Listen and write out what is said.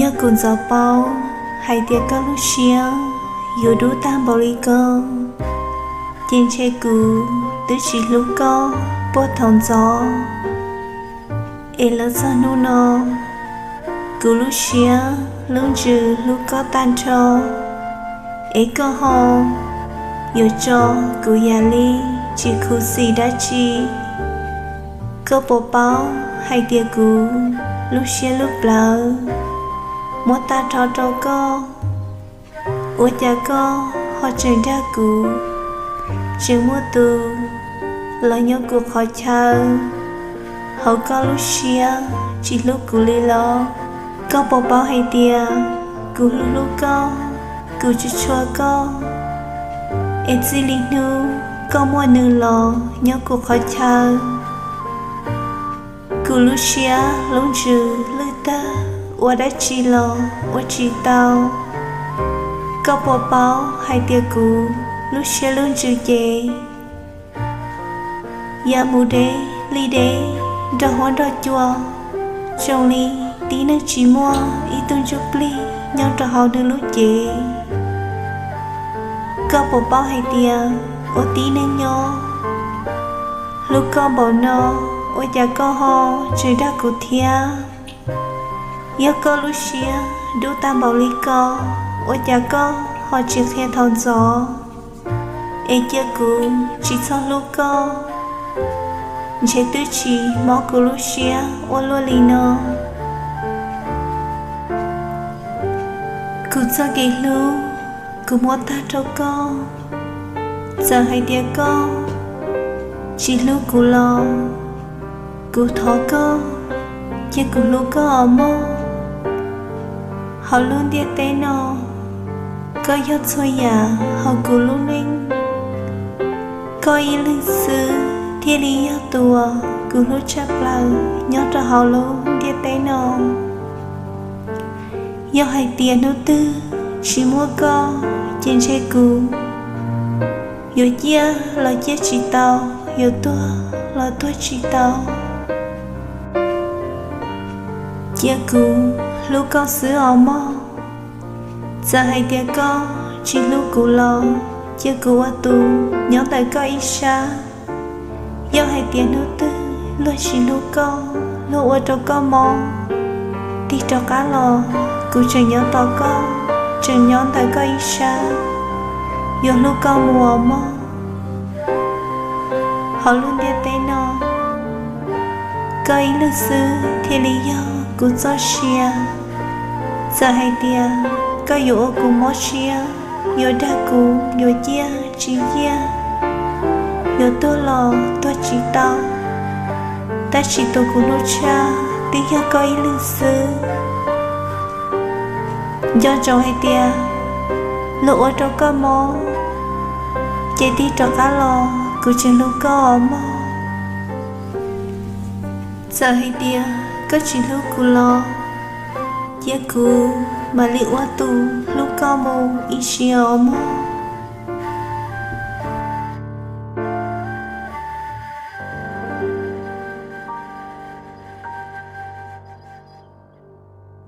Yog kuv ntxov paub hais tias koj lub siab yuav dub tag npaum li ko, ces ntshe kuv twb tsis hlub koj puag thaum ntxov. Es los txog hnub no, kuv lub siab lub ntsws hlub koj tag nrho, es koj ho yuav tso kuv yam li tsis khuv xim dab tsi. Koj puas paub hais tias kuv lub siab lub plawv muab tag nrho rau koj, ua cas koj ho tseem dag kuv, tseem muaj tus los nyob kuv qhov chaw? Hauv koj lub siab tsis hlub kuv li los? Koj puas paub hais tias kuv hlub hlub koj, kuv tsis tshua koj, es txij li hnub koj muaj nws los nyob kuv qhov chaw, kuv lub siab lub ntsws lwj tag, ua dab tsi los ua tsis tau. Koj puas paub hais tias kuv lub siab lub ntsws ces ya mus deb li deb nrog huab nrog cua, zoo li tib neeg tsis muaj ib tug ntsuj plig nyob rau hauv nws lub cev. Koj puas paub hais tias ua tib neeg nyob hlub koj npaum no, ua cas koj ho tseem dag kuv thiab? Yog koj lub siab dub tag npaum li ko, ua cas koj ho tsis qhia thaum ntxov, es cia kuv tsis txhob hlub koj? Ntshe twb tsis mob kuv lub siab ua luaj li no. Kuv txoj kev hlub kuv muab tag rau koj, txawm hais tias koj tsis hlub kuv los kuv thov koj, cia kuv hlub koj os mog. Hauv lub ntiaj teb no, koj yog txhua yam hauv kuv lub neej. Koj ib leeg xwb thiaj li yog tus uas kuv hlub tshaj plaws nyob rau hauv lub ntiaj teb no. Yog hais tias hnub twg tsis muaj koj, ces ntshe kuv yuav ciaj los ciaj tsis tau, yuav tuag los tuag tsis tau. Cia kuv hlub koj xwb os mog. Txawm hais tias koj tsis hlub kuv los cia kuv ua tus nyob ntawm koj ib sab. Yog hais tias hnub twg luag tsis hlub koj, luag ua rau koj mob, tig rov qab los kuv tseem nyob tos koj, tseem nyob ntawm koj ib sab, yuav hlub koj mus os mog. Hauv lub ntiaj teb no, koj ib leeg xwb thiaj li yog kuv txoj sia. Txawm hais tias koj yuav ua kuv mob siab, yuav dag kuv, yuav ciaj tsis ciaj, yuav tuag los tuag tsis tau, tab sis tus kuv hlub tshaj twb yog koj ib leeg xwb. Nco ntsoov hais tias luag ua rau koj mob, ces tig rov qab los kuv tseem hlub koj os mog. Txawm hais tias koj tsis hlub kuv los, cia kuv mam li ua tus hlub koj mus ib sim os mog.